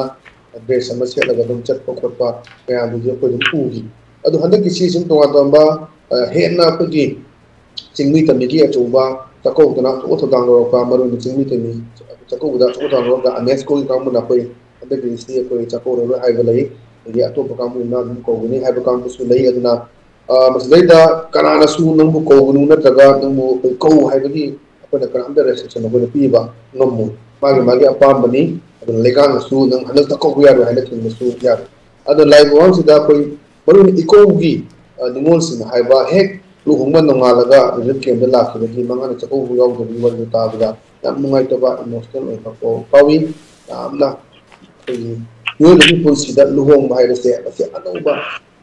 ꯗ꯭ꯔꯦꯁ ꯑꯃ ꯁꯦꯠꯂꯒ ꯑꯗꯨꯝ ꯆꯠꯄ ꯈꯣꯠꯄ ꯃꯌꯥꯝꯗꯨꯁꯨ ꯑꯩꯈꯣꯏ ꯑꯗꯨꯝ ꯎꯈꯤ꯫ ꯑꯗꯣ ꯍꯟꯗꯛꯀꯤꯁꯤ ꯁꯨꯝ ꯇꯣꯉꯥꯟ ꯇꯣꯉꯥꯟꯕ ꯍꯦꯟꯅ ꯑꯩꯈꯣꯏꯒꯤ ꯆꯤꯡꯃꯤ ꯇꯝꯃꯤꯒꯤ ꯑꯆꯧꯕ ꯆꯥꯛꯀꯧꯗꯅ ꯑꯆꯧꯕ ꯊꯧꯗꯥꯡ ꯂꯧꯔꯛꯄ, ꯃꯔꯨ ꯑꯣꯏꯅ ꯆꯤꯡꯃꯤ ꯇꯝꯃꯤ ꯆꯥꯛꯀꯧꯕꯗ ꯑꯆꯧꯕ ꯊꯧꯗꯥꯡ ꯂꯧꯔꯛꯄ ꯑꯅꯦꯁꯀꯣꯒꯤ ꯀꯥꯡꯕꯨꯅ ꯑꯩꯈꯣꯏ ꯍꯟꯗꯛꯀꯤꯁꯤ ꯑꯩꯈꯣꯏ ꯆꯥꯛꯀꯧꯔꯔꯣꯏ ꯍꯥꯏꯕ ꯂꯩ꯫ ꯑꯗꯒꯤ ꯑꯇꯣꯞꯄ ꯀꯥꯡꯕꯨꯅ ꯑꯗꯨꯝ ꯀꯧꯒꯅꯤ ꯍꯥꯏꯕ ꯀꯥꯡꯕꯨꯁꯨ ꯂꯩ꯫ ꯑꯗꯨꯅ ꯃꯁꯤꯗꯩꯗ ꯀꯅꯥꯅꯁꯨ ꯅꯪꯕꯨ ꯀꯧꯒꯅꯨ ꯅꯠꯇ꯭ꯔꯒ ꯅꯪꯕꯨ ꯑꯩꯈꯣꯏ ꯀꯧ ꯍꯥꯏꯕꯒꯤ ꯑꯩꯈꯣꯏꯅ ꯀꯅꯥꯝꯇ ꯔꯦꯁꯇ꯭ꯔꯤꯛꯁꯟ ꯑꯩꯈꯣꯏꯅ ꯄꯤꯕ ꯉꯝꯃꯣꯏ꯫ ꯃꯥꯒꯤ ꯃꯥꯒꯤ ꯑꯄꯥꯝꯕꯅꯤ꯫ ꯑꯗꯨꯅ ꯂꯩꯉꯥꯛꯅꯁꯨ ꯅꯪ ꯍꯟꯗꯛꯇ ꯀꯧꯕ ꯌꯥꯔꯣꯏ ꯍꯥꯏꯅ ꯊꯤꯡꯕꯁꯨ ꯌꯥꯔꯣꯏ꯫ ꯑꯗꯣ ꯂꯥꯛꯏꯕ ꯃꯃꯥꯡꯁꯤꯗ ꯑꯩꯈꯣꯏ ꯃꯔꯨ ꯑꯣꯏꯅ ꯏꯀꯧꯒꯤ ꯅꯤꯉꯣꯜꯁꯤꯡ ꯍꯥꯏꯕ ꯍꯦꯛ ꯂꯨꯍꯣꯡꯕ ꯅꯣꯡꯉꯥꯜꯂꯒ ꯔꯤꯂꯤꯐ ꯀꯦꯝꯗ ꯂꯥꯛꯈꯤꯕꯒꯤ ꯃꯉꯥꯅ ꯆꯥꯛꯀꯧꯕ ꯌꯥꯎꯗꯕꯒꯤ ꯋꯥꯔꯤꯗꯣ ꯇꯥꯕꯗ ꯌꯥꯝ ꯅꯨꯡꯉꯥꯏꯇꯕ, ꯏꯃꯣꯁꯅꯦꯜ ꯑꯣꯏꯕ ꯐꯥꯎ ꯐꯥꯎꯏ꯫ ꯌꯥꯝꯅ ꯑꯩꯈꯣꯏꯒꯤ ꯃꯤꯑꯣꯏꯕꯒꯤ ꯄꯨꯟꯁꯤꯗ ꯂꯨꯍꯣꯡꯕ ꯍꯥꯏꯕꯁꯦ ꯑꯁꯤ ꯑꯅꯧꯕ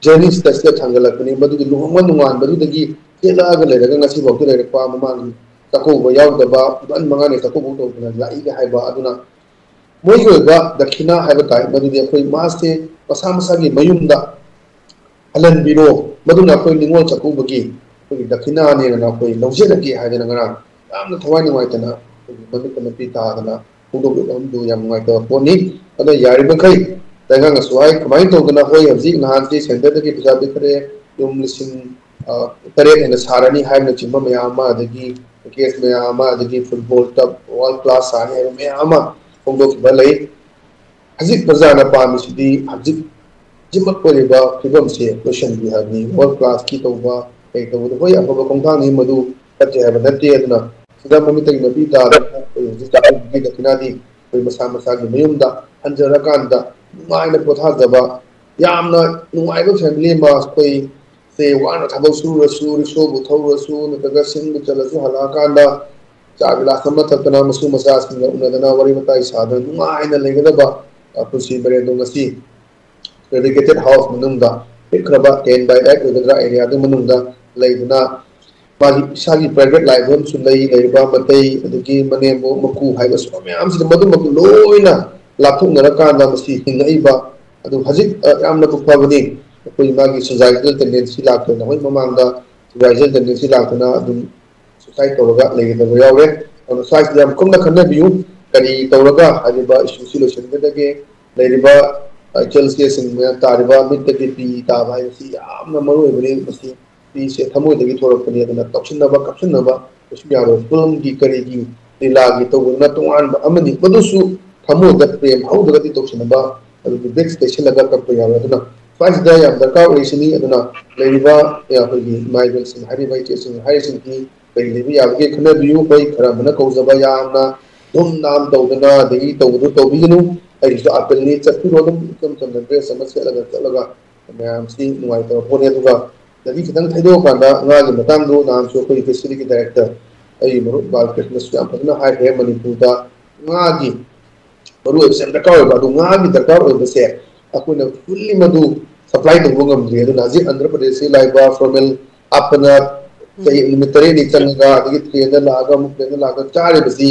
ꯖꯔꯅꯤ ꯁꯤꯗ ꯊꯥꯡꯒꯠꯂꯛꯄꯅꯤ꯫ ꯃꯗꯨꯒꯤ ꯂꯨꯍꯣꯡꯕ ꯅꯣꯡꯉꯥꯟꯕꯗꯨꯗꯒꯤ ꯆꯦꯜꯂꯛꯑꯒ ꯂꯩꯔꯒ ꯉꯁꯤꯐꯥꯎꯗ ꯂꯩꯔꯛꯄ ꯃꯃꯥꯡꯒꯤ ꯆꯥꯛꯀꯧꯕ ꯌꯥꯎꯗꯕ ꯏꯚꯟ ꯃꯉꯥꯅꯤ ꯆꯥꯛꯀꯧꯕ ꯇꯧꯗꯅ ꯂꯥꯛꯏꯒ ꯍꯥꯏꯕ ꯑꯗꯨꯅ ꯃꯣꯏꯒꯤ ꯑꯣꯏꯕ ꯗꯈꯤꯅꯥ ꯍꯥꯏꯕ ꯇꯥꯏ꯫ ꯃꯗꯨꯗꯤ ꯑꯩꯈꯣꯏ ꯃꯥꯁꯦ ꯃꯁꯥ ꯃꯁꯥꯒꯤ ꯃꯌꯨꯝꯗ ꯍꯜꯍꯟꯕꯤꯔꯣ꯫ ꯃꯗꯨꯅ ꯑꯩꯈꯣꯏ ꯅꯤꯉꯣꯜ ꯆꯥꯛꯀꯧꯕꯒꯤ ꯑꯩꯈꯣꯏꯒꯤ ꯗꯈꯤꯅꯥꯅꯦꯅ ꯑꯩꯈꯣꯏ ꯂꯧꯖꯔꯒꯦ ꯍꯥꯏꯗꯅ ꯉꯔꯥꯡ ꯌꯥꯝꯅ ꯊꯋꯥꯏ ꯅꯨꯡꯉꯥꯏꯇꯅ ꯑꯩꯈꯣꯏꯒꯤ ꯃꯃꯤꯠꯇ ꯃꯄꯤ ꯇꯥꯗꯅ ꯐꯣꯡꯗꯣꯛꯂꯤꯕ ꯑꯗꯨ ꯌꯥꯝ ꯅꯨꯡꯉꯥꯏꯇꯕ ꯄꯣꯠꯅꯤ꯫ ꯑꯗꯣ ꯌꯥꯔꯤꯕꯃꯈꯩ ꯂꯩꯉꯥꯛꯅꯁꯨ ꯍꯥꯏ, ꯀꯃꯥꯏꯅ ꯇꯧꯗꯅ ꯑꯩꯈꯣꯏ ꯍꯧꯖꯤꯛ ꯅꯍꯥꯟꯁꯤ ꯁꯦꯟꯇꯔꯗꯒꯤ ꯄꯩꯁꯥ ꯄꯤꯈꯠꯂꯦ, ꯌꯨꯝ ꯂꯤꯁꯤꯡ ꯇꯔꯦꯠ ꯍꯦꯟꯅ ꯁꯥꯔꯅꯤ ꯍꯥꯏꯕꯅꯆꯤꯡꯕ ꯃꯌꯥꯝ ꯑꯃ, ꯑꯗꯒꯤ ꯄꯦꯀꯦꯖ ꯃꯌꯥꯝ ꯑꯃ, ꯑꯗꯒꯤ ꯐꯨꯠꯕꯣꯜ ꯇꯞ ꯋꯥꯔꯜ ꯀ꯭ꯂꯥꯁ ꯁꯥꯅꯤ ꯍꯥꯏꯕ ꯃꯌꯥꯝ ꯑꯃ ꯐꯣꯡꯗꯣꯛꯈꯤꯕ ꯂꯩ꯫ ꯍꯧꯖꯤꯛ ꯄ꯭ꯔꯖꯥꯅ ꯄꯥꯝꯃꯤꯁꯤꯗꯤ ꯍꯧꯖꯤꯛ ꯍꯧꯖꯤꯛꯃꯛ ꯑꯣꯏꯔꯤꯕ ꯐꯤꯕꯝꯁꯦ ꯂꯣꯏꯁꯤꯟꯕꯤ ꯍꯥꯏꯕꯅꯤ꯫ ꯋꯥꯔꯜ ꯀ꯭ꯂꯥꯁꯀꯤ ꯇꯧꯕ ꯀꯩ ꯇꯧꯕꯗ ꯍꯣꯏ ꯑꯐꯕ ꯈꯣꯡꯊꯥꯡꯅꯤ, ꯃꯗꯨ ꯐꯠꯇꯦ ꯍꯥꯏꯕ ꯅꯠꯇꯦ꯫ ꯑꯗꯨꯅ ꯁꯤꯗ ꯃꯃꯤꯠꯇꯒꯤ ꯃꯄꯤ ꯇꯥꯗꯅ ꯑꯩꯈꯣꯏ ꯍꯧꯖꯤꯛ ꯆꯥꯛꯈꯨꯝꯒꯤ ꯗꯈꯤꯅꯥꯗꯤ ꯑꯩꯈꯣꯏ ꯃꯁꯥ ꯃꯁꯥꯒꯤ ꯃꯌꯨꯝꯗ ꯍꯟꯖꯔꯀꯥꯟꯗ ꯅꯨꯡꯉꯥꯏꯅ ꯄꯣꯊꯥꯖꯕ, ꯌꯥꯝꯅ ꯅꯨꯡꯉꯥꯏꯕ ꯐꯦꯃꯤꯂꯤ ꯑꯃ ꯑꯩꯈꯣꯏ ꯁꯦ ꯋꯥꯅ ꯊꯕꯛ ꯁꯨꯔꯁꯨ, ꯔꯤꯛꯁꯣꯕꯨ ꯊꯧꯔꯁꯨ, ꯅꯠꯇ꯭ꯔꯒ ꯁꯤꯡꯕꯨ ꯆꯜꯂꯁꯨ, ꯍꯜꯂꯛꯑꯀꯥꯟꯗ ꯆꯥ ꯒꯤꯂꯥꯁ ꯑꯃ ꯊꯛꯇꯅ ꯃꯁꯨ ꯃꯆꯥꯁꯤꯡꯒ ꯎꯅꯗꯅ ꯋꯥꯔꯤ ꯋꯥꯇꯥꯏ ꯁꯥꯗꯅ ꯅꯨꯡꯉꯥꯏꯅ ꯂꯩꯒꯗꯕ ꯄꯨꯟꯁꯤ ꯃꯔꯦꯜꯗꯣ ꯉꯁꯤ ꯗꯦꯗꯤꯀꯦꯇꯦꯠ ꯍꯥꯎꯁ ꯃꯅꯨꯡꯗ ꯄꯤꯛꯈ꯭ꯔꯕ ꯇꯦꯟ ꯕꯥꯏ ꯑꯩꯠ ꯑꯣꯏꯒꯗ꯭ꯔꯥ ꯑꯦꯔꯤꯌꯥꯗꯨ ꯃꯅꯨꯡꯗ ꯂꯩꯗꯨꯅ ꯃꯥꯒꯤ ꯏꯁꯥꯒꯤ ꯄ꯭ꯔꯥꯏꯚꯦꯠ ꯂꯥꯏꯐ ꯑꯃꯁꯨ ꯂꯩ꯫ ꯂꯩꯔꯤꯕ ꯃꯇꯩ ꯑꯗꯒꯤ ꯃꯅꯦꯝꯕꯣꯛ ꯃꯀꯨ ꯍꯥꯏꯕ ꯁꯨꯝꯕ ꯃꯌꯥꯝꯁꯤꯗ ꯃꯗꯨꯃꯛꯇ ꯂꯣꯏꯅ ꯂꯥꯞꯊꯣꯛꯅꯔꯀꯥꯟꯗ ꯃꯁꯤ ꯍꯤꯡꯉꯛꯏꯕ ꯑꯗꯨ ꯍꯧꯖꯤꯛ ꯌꯥꯝꯅꯕꯨ ꯐꯕꯅꯤ꯫ ꯑꯩꯈꯣꯏ ꯃꯥꯒꯤ ꯁꯨꯖꯥꯏꯗꯦꯜ ꯇꯦꯟꯗꯦꯟꯁꯤ ꯂꯥꯛꯇꯅ, ꯍꯣꯏ, ꯃꯃꯥꯡꯗ ꯁꯨꯖꯥꯏꯗꯦꯜ ꯇꯦꯟꯗꯦꯟꯁꯤ ꯂꯥꯛꯇꯅ ꯑꯗꯨꯝ ꯁꯨꯁꯥꯏꯠ ꯇꯧꯔꯒ ꯂꯩꯒꯗꯕ ꯌꯥꯎꯔꯦ꯫ ꯑꯗꯨꯅ ꯁ꯭ꯋꯥꯏꯁꯤꯗ ꯌꯥꯝ ꯀꯨꯞꯅ ꯈꯟꯅꯕꯤꯌꯨ꯫ ꯀꯔꯤ ꯇꯧꯔꯒ ꯍꯥꯏꯔꯤꯕ ꯏꯁꯨꯁꯤ ꯂꯣꯏꯁꯤꯟꯒꯗꯒꯦ? ꯂꯩꯔꯤꯕ ꯏꯆꯦꯜꯁꯦ ꯁꯤꯡꯅ ꯇꯥꯔꯤꯕ ꯃꯤꯠꯇꯒꯤ ꯄꯤ ꯇꯥꯕ ꯍꯥꯏꯕꯁꯤ ꯌꯥꯝꯅ ꯃꯔꯨ ꯑꯣꯏꯕꯅꯤ꯫ ꯃꯁꯤ ꯄꯤꯁꯦ ꯊꯃꯣꯏꯗꯒꯤ ꯊꯣꯔꯛꯄꯅꯤ꯫ ꯑꯗꯨꯅ ꯇꯧꯁꯤꯟꯅꯕ ꯀꯥꯞꯁꯤꯟꯅꯕ ꯀꯩꯁꯨ ꯌꯥꯔꯣꯏ꯫ ꯐꯤꯂꯝꯒꯤ ꯀꯔꯤꯒꯤ ꯂꯤꯂꯥꯒꯤ ꯇꯧꯕꯗꯨꯅ ꯇꯣꯉꯥꯟꯕ ꯑꯃꯅꯤ, ꯃꯗꯨꯁꯨ ꯊꯃꯣꯏꯗ ꯄ꯭ꯔꯦꯝ ꯍꯧꯗ꯭ꯔꯒꯗꯤ ꯇꯧꯁꯤꯟꯅꯕ ꯑꯗꯨꯒꯤ ꯕ꯭ꯔꯤꯛꯁ ꯇꯩꯁꯤꯜꯂꯒ ꯀꯛꯄ ꯌꯥꯔꯣꯏ꯫ ꯑꯗꯨꯅ ꯁ꯭ꯋꯥꯏꯁꯤꯗ ꯌꯥꯝ ꯗꯔꯀꯥꯔ ꯑꯣꯏꯔꯤꯁꯤꯅꯤ꯫ ꯑꯗꯨꯅ ꯂꯩꯔꯤꯕ ꯑꯩꯈꯣꯏꯒꯤ ꯏꯃꯥ ꯏꯕꯦꯜꯁꯤꯡ, ꯍꯥꯏꯔꯤꯕ ꯏꯆꯦꯁꯤꯡ ꯍꯥꯏꯔꯤꯁꯤꯡꯒꯤ ꯀꯔꯤ ꯂꯩꯕ ꯌꯥꯕꯒꯦ ꯈꯟꯅꯕꯤꯌꯨ꯫ ꯍꯣꯏ, ꯈꯔ ꯑꯃꯅ ꯀꯧꯖꯕ ꯌꯥꯝꯅ ꯙꯨꯝ ꯅꯥꯝ ꯇꯧꯗꯅ ꯑꯗꯒꯤ ꯇꯧꯕꯗꯨ ꯇꯧꯕꯤꯒꯅꯨ꯫ ꯑꯩꯒꯤꯁꯨ ꯑꯥꯄꯤꯜꯅꯤ, ꯆꯠꯄꯤꯔꯣ ꯑꯗꯨꯝ ꯏꯆꯝ ꯆꯝꯅ ꯗ꯭ꯔꯦꯁ ꯑꯃ ꯁꯦꯠꯂꯒ ꯆꯠꯂꯒ꯫ ꯃꯌꯥꯝꯁꯤ ꯅꯨꯡꯉꯥꯏꯇꯕ ꯄꯣꯠꯅꯤ꯫ ꯑꯗꯨꯒ ꯑꯗꯒꯤ ꯈꯤꯇꯪ ꯊꯩꯗꯣꯛꯑꯀꯥꯟꯗ ꯉꯥꯒꯤ ꯃꯇꯥꯡꯗꯣ ꯅꯍꯥꯟꯁꯨ ꯑꯩꯈꯣꯏꯒꯤ ꯐꯤꯁꯔꯤꯒꯤ ꯗꯥꯏꯔꯦꯛꯇꯔ ꯑꯩꯒꯤ ꯃꯔꯨꯞ ꯕꯥꯂꯀ꯭ꯔꯤꯁꯅꯁꯨ ꯌꯥꯝ ꯐꯖꯅ ꯍꯥꯏꯈ꯭ꯔꯦ꯫ ꯃꯅꯤꯄꯨꯔꯗ ꯉꯥꯒꯤ ꯃꯔꯨꯑꯣꯏꯕꯁꯦ ꯌꯥꯝ ꯗꯔꯀꯥꯔ ꯑꯣꯏꯕ꯫ ꯑꯗꯨ ꯉꯥꯒꯤ ꯗꯔꯀꯥꯔ ꯑꯣꯏꯕꯁꯦ ꯑꯩꯈꯣꯏꯅ ꯐꯨꯜꯂꯤ ꯃꯗꯨ ꯁꯄ꯭ꯂꯥꯏ ꯇꯧꯕ ꯉꯝꯗ꯭ꯔꯤ꯫ ꯑꯗꯨꯅ ꯍꯧꯖꯤꯛ ꯑꯟꯙ꯭ꯔ ꯄ꯭ꯔꯗꯦꯁꯁꯤ ꯂꯥꯛꯏꯕ ꯐꯣꯔꯃꯦꯜ ꯍꯥꯞꯄꯅ ꯆꯍꯤ ꯅꯨꯃꯤꯠ ꯇꯔꯦꯠꯅꯤ ꯆꯪꯉꯒ ꯑꯗꯒꯤ ꯇ꯭ꯔꯦꯟꯗ ꯂꯥꯛꯑꯒ ꯑꯃꯨꯛ ꯄ꯭ꯂꯦꯟꯗ ꯂꯥꯛꯑꯒ ꯆꯥꯔꯤꯕꯁꯤ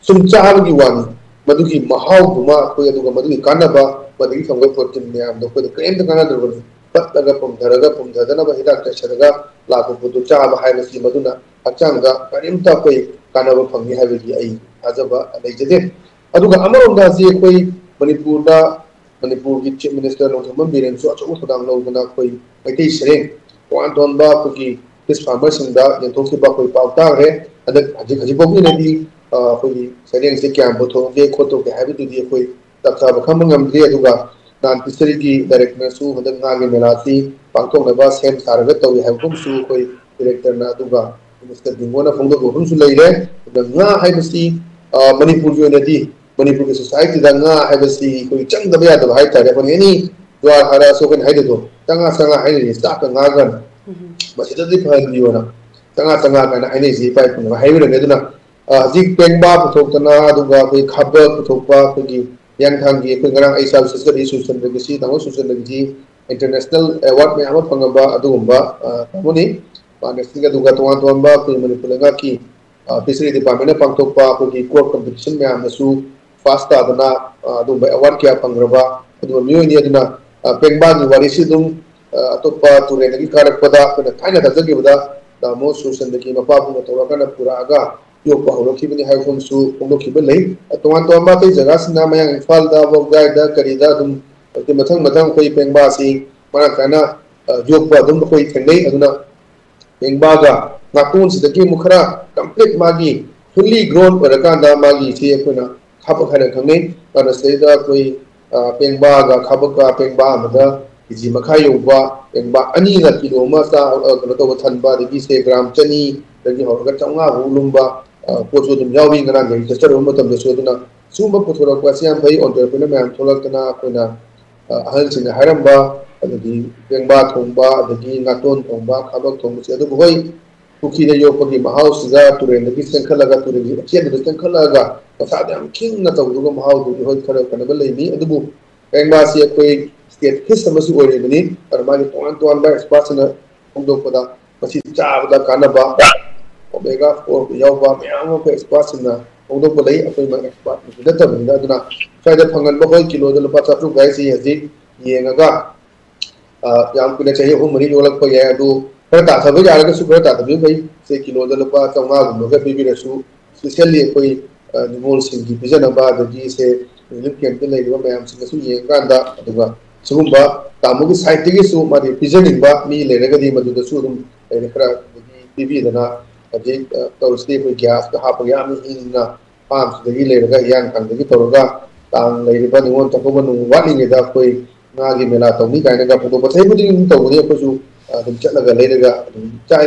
ꯁꯨꯝ ꯆꯥꯕꯒꯤ ꯋꯥꯅꯤ꯫ ꯃꯗꯨꯒꯤ ꯃꯍꯥꯎꯗꯨꯃ ꯑꯩꯈꯣꯏ, ꯑꯗꯨꯒ ꯃꯗꯨꯒꯤ ꯀꯥꯟꯅꯕ, ꯃꯗꯨꯒꯤ ꯐꯪꯕ ꯄ꯭ꯔꯣꯇꯤꯟ ꯃꯌꯥꯝꯗꯣ ꯑꯩꯈꯣꯏꯗ ꯀꯔꯤꯝꯇ ꯀꯥꯟꯅꯗ꯭ꯔꯕꯅꯤ꯫ ꯄꯠꯂꯒ ꯄꯨꯝꯊꯔꯒ, ꯄꯨꯝꯊꯗꯅꯕ ꯍꯤꯗꯥꯛ ꯆꯥꯏꯁꯤꯜꯂꯒ ꯂꯥꯛꯄ ꯄꯣꯠꯇꯨ ꯆꯥꯕ ꯍꯥꯏꯕꯁꯤ ꯃꯗꯨꯅ ꯍꯛꯆꯥꯡꯗ ꯀꯔꯤꯝꯇ ꯑꯩꯈꯣꯏ ꯀꯥꯟꯅꯕ ꯐꯪꯅꯤ ꯍꯥꯏꯕꯒꯤ ꯑꯩ ꯊꯥꯖꯕ ꯂꯩꯖꯗꯦ꯫ ꯑꯗꯨꯒ ꯑꯃꯔꯣꯝꯗ ꯍꯧꯖꯤꯛ ꯑꯩꯈꯣꯏ ꯃꯅꯤꯄꯨꯔꯗ, ꯃꯅꯤꯄꯨꯔꯒꯤ ꯆꯤꯐ ꯃꯤꯅꯤꯁꯇꯔ ꯅꯣꯡꯊꯣꯝꯕꯝ ꯕꯤꯔꯦꯟꯁꯨ ꯑꯆꯧꯕ ꯊꯧꯗꯥꯡ ꯂꯧꯗꯨꯅ ꯑꯩꯈꯣꯏ ꯃꯩꯇꯩ ꯁꯔꯦꯡ ꯇꯣꯉꯥꯟ ꯇꯣꯉꯥꯟꯕ ꯑꯩꯈꯣꯏꯒꯤ ꯐꯤꯁ ꯐꯥꯔꯃꯔꯁꯤꯡꯗ ꯌꯦꯟꯊꯣꯛꯈꯤꯕ ꯑꯩꯈꯣꯏ ꯄꯥꯎ ꯇꯥꯈ꯭ꯔꯦ꯫ ꯍꯟꯗꯛ ꯍꯧꯖꯤꯛ ꯍꯧꯖꯤꯛ ꯐꯥꯎꯒꯤ ꯑꯣꯏꯅꯗꯤ, ꯑ, ꯑꯩꯈꯣꯏꯒꯤ ꯁꯔꯦꯡꯁꯦ ꯀꯌꯥꯝ ꯄꯨꯊꯣꯛꯑꯒꯦ ꯈꯣꯠꯇꯣꯛꯀꯦ ꯍꯥꯏꯕꯗꯨꯗꯤ ꯑꯩꯈꯣꯏ ꯆꯞ ꯆꯥꯕ ꯈꯪꯕ ꯉꯝꯗ꯭ꯔꯤ꯫ ꯑꯗꯨꯒ ꯅꯍꯥꯟ ꯐꯤꯁꯔꯤꯒꯤ ꯗꯥꯏꯔꯦꯛꯇꯔꯅꯁꯨ ꯍꯟꯗꯛ ꯉꯥꯒꯤ ꯃꯦꯂꯥꯁꯤ ꯄꯥꯡꯊꯣꯛꯅꯕ ꯁꯦꯝ ꯁꯥꯔꯒ ꯇꯧꯏ ꯍꯥꯏꯕꯒꯨꯝꯁꯨ ꯑꯩꯈꯣꯏ ꯗꯥꯏꯔꯦꯛꯇꯔꯅ ꯑꯗꯨꯒ ꯃꯤꯅꯤꯁꯇꯔ ꯕꯤꯡꯒꯣꯅ ꯐꯣꯡꯗꯣꯛꯄ ꯑꯃꯁꯨ ꯂꯩꯔꯦ꯫ ꯑꯗꯨꯒ ꯉꯥ ꯍꯥꯏꯕꯁꯤ, ꯑ, ꯃꯅꯤꯄꯨꯔꯒꯤ ꯑꯣꯏꯅꯗꯤ, ꯃꯅꯤꯄꯨꯔꯒꯤ ꯁꯣꯁꯥꯏꯇꯤꯗ ꯉꯥ ꯍꯥꯏꯕꯁꯤ ꯑꯩꯈꯣꯏ ꯆꯪꯗꯕ ꯌꯥꯗꯕ ꯍꯥꯏꯇꯥꯔꯦ꯫ ꯑꯩꯈꯣꯏꯅ ꯑꯦꯅꯤ ꯖ꯭ꯋꯥꯔ ꯍꯥꯔꯛꯑꯁꯨ ꯑꯩꯈꯣꯏꯅ ꯍꯥꯏꯗꯣꯏꯗꯣ ꯆꯉꯥ ꯆꯉꯥ ꯍꯥꯏꯅꯔꯤꯁꯦ, ꯆꯥꯛꯀ ꯉꯥꯒ꯫ ꯃꯁꯤꯗꯗꯤ ꯐꯍꯟꯕꯤꯌꯣꯅ ꯆꯉꯥ ꯆꯉꯥ ꯀꯥꯏꯅ ꯍꯥꯏꯅꯔꯤꯁꯦ ꯏꯄꯥ ꯏꯄꯨꯅ ꯍꯥꯏꯕꯤꯔꯝꯃꯦ꯫ ꯑꯗꯨꯅ, ꯑ, ꯍꯧꯖꯤꯛ ꯄꯦꯡꯕꯥ ꯄꯨꯊꯣꯛꯇꯅ, ꯑꯗꯨꯒ ꯑꯩꯈꯣꯏ ꯈꯥꯕꯛ ꯄꯨꯊꯣꯛꯄ, ꯑꯩꯈꯣꯏꯒꯤ ꯍꯤꯌꯥꯡꯊꯥꯡꯒꯤ ꯑꯩꯈꯣꯏ ꯉꯔꯥꯡ ꯑꯩ ꯏꯁꯥꯁꯨ ꯆꯠꯆꯔꯤ, ꯁꯨꯔꯆꯟꯗ꯭ꯔꯒꯤꯁꯤ, ꯇꯥꯃꯣ ꯁꯨꯔꯆꯟꯗ꯭ꯔꯒꯤꯁꯤ ꯏꯟꯇꯔꯅꯦꯁꯅꯦꯜ ꯑꯦꯋꯥꯔꯗ ꯃꯌꯥꯝ ꯑꯃ ꯐꯪꯉꯕ ꯑꯗꯨꯒꯨꯝꯕ, ꯑ, ꯀꯥꯡꯕꯨꯅꯤ꯫ ꯃꯥꯅ ꯁꯤꯒ ꯑꯗꯨꯒ ꯇꯣꯉꯥꯟ ꯇꯣꯉꯥꯟꯕ ꯑꯩꯈꯣꯏ ꯃꯅꯤꯄꯨꯔ ꯂꯩꯉꯥꯛꯀꯤ, ꯑ, ꯐꯤꯁꯔꯤ ꯗꯤꯄꯥꯔꯠꯃꯦꯟꯅ ꯄꯥꯡꯊꯣꯛꯄ ꯑꯩꯈꯣꯏꯒꯤ ꯀꯣꯔꯠ ꯀꯝꯄꯤꯇꯤꯁꯟ ꯃꯌꯥꯝꯗꯁꯨ ꯐꯥꯔꯁ ꯇꯥꯗꯅ, ꯑ, ꯑꯗꯨꯒꯨꯝꯕ ꯑꯦꯋꯥꯔꯗ ꯀꯌꯥ ꯐꯪꯈ꯭ꯔꯕ ꯑꯗꯨꯒ ꯃꯤꯑꯣꯏꯅꯤ꯫ ꯑꯗꯨꯅ, ꯑ, ꯄꯦꯡꯕꯥꯒꯤ ꯋꯥꯔꯤꯁꯤ ꯑꯗꯨꯝ, ꯑ, ꯑꯇꯣꯞꯄ ꯇꯨꯔꯦꯜꯗꯒꯤ ꯀꯥꯔꯛꯄꯗ ꯑꯩꯈꯣꯏꯅ ꯊꯥꯏꯅ ꯊꯥꯖꯈꯤꯕꯗ ꯇꯥꯃꯣ ꯁꯨꯔꯆꯟꯗ꯭ꯔꯒꯤ ꯃꯄꯥꯕꯨꯡꯅ ꯇꯧꯔꯀꯥꯟꯗ ꯄꯨꯔꯛꯑꯒ ꯌꯣꯛꯄ ꯍꯧꯔꯛꯈꯤꯕꯅꯤ ꯍꯥꯏꯕ ꯋꯥꯐꯝꯁꯨ ꯐꯣꯡꯗꯣꯛꯈꯤꯕ ꯂꯩ꯫ ꯇꯣꯉꯥꯟ ꯇꯣꯉꯥꯟꯕ ꯑꯇꯩ ꯖꯒꯥꯁꯤꯡꯅ ꯃꯌꯥꯡ ꯏꯝꯐꯥꯜꯗ, ꯋꯥꯕꯒꯥꯏꯗ, ꯀꯔꯤꯗ ꯑꯗꯨꯝ ꯍꯧꯖꯤꯛꯇꯤ ꯃꯊꯪ ꯃꯊꯪ ꯑꯩꯈꯣꯏ ꯄꯦꯡꯕꯥꯁꯤ ꯃꯔꯥꯡ ꯀꯥꯏꯅ, ꯑ, ꯌꯣꯛꯄ ꯑꯗꯨꯝ ꯑꯩꯈꯣꯏ ꯊꯦꯡꯅꯩ꯫ ꯑꯗꯨꯅ ꯄꯦꯡꯕꯥꯒ ꯉꯥꯇꯣꯟꯁꯤꯗꯒꯤ ꯑꯃꯨꯛ ꯈꯔ complete ꯃꯥꯒꯤ fully grown ꯑꯣꯏꯔꯀꯥꯟꯗ ꯃꯥꯒꯤ ꯁꯤ ꯑꯩꯈꯣꯏꯅ ꯈꯥꯕꯛ ꯍꯥꯏꯅ ꯈꯪꯅꯩ꯫ ꯑꯗꯨꯅ ꯁꯤꯗꯩꯗ ꯑꯩꯈꯣꯏ, ꯑ, ꯄꯦꯡꯕꯥꯒ ꯈꯥꯕꯛꯀ ꯄꯦꯡꯕꯥ ꯑꯃꯗ ꯀꯦ ꯖꯤ ꯃꯈꯥꯏ ꯌꯧꯕ, ꯄꯦꯡꯕꯥ ꯑꯅꯤꯅ ꯀꯤꯂꯣ ꯑꯃ ꯆꯥ-, ꯑ, ꯀꯩꯅꯣ ꯇꯧꯕ ꯊꯟꯕ, ꯑꯗꯒꯤ ꯁꯦ ꯒ꯭ꯔꯥꯝ ꯆꯅꯤꯗꯒꯤ ꯍꯧꯔꯒ ꯆꯥꯝꯃꯉꯥ ꯐꯥꯎ ꯂꯨꯝꯕ, ꯑ, ꯄꯣꯠꯁꯨ ꯑꯗꯨꯝ ꯌꯥꯎꯔꯤ ꯉꯔꯥꯡꯗꯒꯤ ꯆꯠꯆꯔꯨꯕ ꯃꯇꯝꯗꯁꯨ꯫ ꯑꯗꯨꯅ ꯁꯤꯒꯨꯝꯕ ꯄꯨꯊꯣꯔꯛꯄ ꯑꯁꯤ ꯌꯥꯝ ꯐꯩ꯫ Entrepreneur ꯃꯌꯥꯝ ꯊꯣꯛꯂꯛꯇꯅ ꯑꯩꯈꯣꯏꯅ, ꯑ, ꯑꯍꯜꯁꯤꯡꯅ ꯍꯥꯏꯔꯝꯕ, ꯑꯗꯒꯤ ꯄꯦꯡꯕꯥ ꯊꯣꯡꯕ, ꯑꯗꯒꯤ ꯉꯥꯇꯣꯟ ꯊꯣꯡꯕ, ꯈꯥꯕꯛ ꯊꯣꯡꯕꯁꯦ꯫ ꯑꯗꯨꯕꯨ ꯍꯣꯏ, ꯄꯨꯈ꯭ꯔꯤꯗ ꯌꯣꯛꯄꯒꯤ ꯃꯍꯥꯎꯁꯤꯒ ꯇꯨꯔꯦꯜꯗꯒꯤ ꯆꯦꯟꯈꯠꯂꯒ, ꯇꯨꯔꯦꯜꯒꯤ ꯑꯆꯦꯟꯕꯗ ꯆꯦꯟꯈꯠꯂꯛꯑꯒ ꯃꯁꯥꯗ ꯌꯥꯝ ꯈꯤꯡꯅ ꯇꯧꯕꯒ ꯃꯍꯥꯎꯗꯨꯗꯤ ꯍꯣꯏ ꯈꯔ ꯈꯦꯠꯅꯕ ꯂꯩꯅꯤ꯫ ꯑꯗꯨꯕꯨ ꯄꯦꯡꯕꯥꯁꯤ ꯑꯩꯈꯣꯏ state fish ꯑꯃꯁꯨ ꯑꯣꯏꯔꯤꯕꯅꯤ꯫ ꯑꯗꯨꯅ ꯃꯥꯒꯤ ꯇꯣꯉꯥꯟ ꯇꯣꯉꯥꯟꯕ expertꯁꯤꯡꯅ ꯐꯣꯡꯗꯣꯛꯄꯗ ꯃꯁꯤ ꯆꯥꯕꯗ ꯀꯥꯟꯅꯕ omega four ꯌꯥꯎꯕ ꯃꯌꯥꯝ ꯑꯃ ꯑꯩꯈꯣꯏ expertꯁꯤꯡꯅ ꯐꯣꯡꯗꯣꯛꯄ ꯂꯩ꯫ ꯑꯩꯈꯣꯏꯃꯛ expertꯃꯛꯇꯤ ꯅꯠꯇꯕꯅꯤꯅ꯫ ꯑꯗꯨꯅ ꯁ꯭ꯋꯥꯏꯗ ꯐꯪꯍꯟꯕ ꯑꯩꯈꯣꯏ ꯀꯤꯂꯣꯗ ꯂꯨꯄꯥ ꯆꯥꯇ꯭ꯔꯨꯛ ꯍꯥꯏꯁꯤ ꯍꯧꯖꯤꯛ ꯌꯦꯡꯉꯒ, ꯑ, ꯌꯥꯝ ꯀꯨꯏꯅ ꯆꯍꯤ ꯑꯍꯨꯝ ꯃꯔꯤ ꯌꯣꯛꯂꯛꯄ ꯌꯥꯏ꯫ ꯑꯗꯨ ꯈꯔ ꯇꯥꯊꯕ ꯌꯥꯔꯒꯁꯨ ꯈꯔ ꯇꯥꯊꯕꯤꯕ ꯐꯩ꯫ ꯁꯦ ꯀꯤꯂꯣꯗ ꯂꯨꯄꯥ ꯆꯥꯝꯃꯉꯥꯒꯨꯝꯕꯒ ꯄꯤꯕꯤꯔꯁꯨ, specially ꯑꯩꯈꯣꯏ, ꯑ, ꯅꯤꯉꯣꯜꯁꯤꯡꯒꯤ ꯄꯤꯖꯅꯕ, ꯑꯗꯒꯤ ꯁꯦ relief campꯇ ꯂꯩꯔꯤꯕ ꯃꯌꯥꯝꯁꯤꯡꯗꯁꯨ ꯌꯦꯡꯉꯀꯥꯟꯗ, ꯑꯗꯨꯒ ꯁꯤꯒꯨꯝꯕ ꯇꯥꯃꯣꯒꯤ sideꯇꯒꯤꯁꯨ ꯃꯥꯗꯤ ꯄꯤꯖꯅꯤꯡꯕ ꯃꯤ ꯂꯩꯔꯒꯗꯤ ꯃꯗꯨꯗꯁꯨ ꯑꯗꯨꯝ ꯑꯩꯅ ꯈꯔ ꯑꯗꯒꯤ ꯄꯤꯕꯤꯗꯅ, ꯍꯧꯖꯤꯛ, ꯑ, ꯇꯧꯔꯤꯁꯤꯗꯤ ꯑꯩꯈꯣꯏ gasꯇ ꯍꯥꯞꯄꯒ ꯌꯥꯝꯅ ꯏꯪꯅ farmꯁꯤꯗꯒꯤ ꯂꯩꯔꯒ ꯍꯤꯌꯥꯡꯊꯥꯡꯗꯒꯤ ꯇꯧꯔꯒ ꯇꯥꯡ ꯂꯩꯔꯤꯕ ꯅꯤꯉꯣꯜ ꯆꯥꯛꯀꯧꯕ ꯅꯨꯃꯤꯠ ꯋꯥꯠꯂꯤꯉꯩꯗ ꯑꯩꯈꯣꯏ ꯉꯥꯒꯤ ꯃꯦꯂꯥ ꯇꯧꯅꯤ ꯀꯥꯏꯅꯒ ꯐꯣꯡꯗꯣꯛꯄ ꯆꯍꯤ ꯈꯨꯗꯤꯡꯒꯤ ꯑꯗꯨꯝ ꯇꯧꯕꯅꯤ꯫ ꯑꯩꯈꯣꯏꯁꯨ, ꯑ, ꯑꯗꯨꯝ ꯆꯠꯂꯒ ꯂꯩꯔꯒ ꯑꯗꯨꯝ ꯆꯥꯏ꯫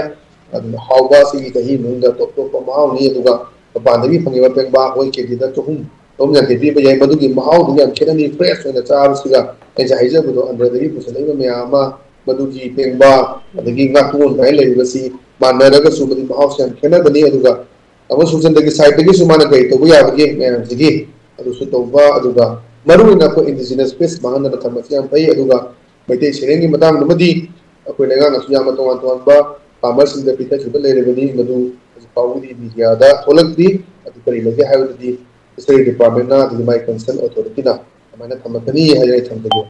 ꯑꯗꯨꯅ ꯍꯥꯎꯕ ꯁꯤꯒꯤ ꯆꯍꯤ ꯃꯅꯨꯡꯗ ꯇꯣꯞ ꯇꯣꯞꯄ ꯃꯍꯥꯎꯅꯤ꯫ ꯑꯗꯨꯒ ꯃꯄꯥꯟꯗꯒꯤ ꯐꯪꯉꯤꯕ ꯄꯦꯡꯕꯥ ꯑꯩꯈꯣꯏ ꯀꯦꯖꯤꯗ ꯆꯍꯨꯝ, ꯆꯍꯨꯝ ꯌꯥꯡꯈꯩ ꯄꯤꯕ ꯌꯥꯏ꯫ ꯃꯗꯨꯒꯤ ꯃꯍꯥꯎꯗꯨꯗꯤ ꯌꯥꯝ ꯈꯦꯠꯅꯅꯤ꯫ Fresh ꯑꯣꯏꯅ ꯆꯥꯕꯁꯤꯒ ꯑꯩꯁꯦ ꯍꯥꯏꯖꯕꯗꯣ ꯑꯟꯗ꯭ꯔꯗꯒꯤ ꯄꯨꯁꯜꯂꯛꯏꯕ ꯃꯌꯥꯝ ꯑꯃ, ꯃꯗꯨꯒꯤ ꯄꯦꯡꯕꯥ ꯑꯗꯒꯤ ꯉꯥꯇꯣꯟ ꯀꯥꯏꯅ ꯂꯩꯔꯤꯕꯁꯤ ꯃꯥꯟꯅꯔꯒꯁꯨ ꯃꯗꯨꯒꯤ ꯃꯍꯥꯎꯁꯦ ꯌꯥꯝ ꯈꯦꯠꯅꯒꯅꯤ꯫ ꯑꯗꯨꯒ ꯑꯃꯁꯨꯡ ꯆꯟꯗꯒꯤ sideꯇꯒꯤꯁꯨ ꯃꯥꯅ ꯀꯔꯤ ꯇꯧꯕ ꯌꯥꯕꯒꯦ ꯃꯌꯥꯝꯁꯤꯒꯤ ꯑꯗꯨꯁꯨ ꯇꯧꯕ, ꯑꯗꯨꯒ ꯃꯔꯨꯑꯣꯏꯅ ꯑꯩꯈꯣꯏ indigenous fish ꯃꯥꯡꯍꯟꯗꯅ ꯊꯝꯕꯁꯤ ꯌꯥꯝ ꯐꯩ꯫ ꯑꯗꯨꯒ ꯃꯩꯇꯩ ꯁꯩꯔꯦꯡꯒꯤ ꯃꯇꯥꯡꯗꯨꯃꯗꯤ ꯑꯩꯈꯣꯏ ꯂꯩꯉꯥꯛꯅꯁꯨ ꯌꯥꯝꯅ ꯇꯣꯉꯥꯟ ꯇꯣꯉꯥꯟꯕ farmerꯁꯤꯡꯗ ꯄꯤꯊꯈꯤꯕ ꯂꯩꯔꯕꯅꯤ, ꯃꯗꯨ ꯍꯧꯖꯤꯛ ꯐꯥꯎꯕꯗꯤ mediaꯗ ꯊꯣꯛꯂꯛꯇ꯭ꯔꯤ꯫ ꯑꯗꯨ ꯀꯔꯤ ꯂꯩꯒꯦ ꯍꯥꯏꯕꯗꯗꯤ Fishery Departmentꯅ ꯑꯗꯒꯤ ꯃꯥꯏ concern authorityꯅ ꯀꯃꯥꯏꯅ ꯊꯝꯃꯛꯀꯅꯤ ꯍꯥꯏꯗꯅ ꯑꯩ ꯊꯝꯖꯒꯦ꯫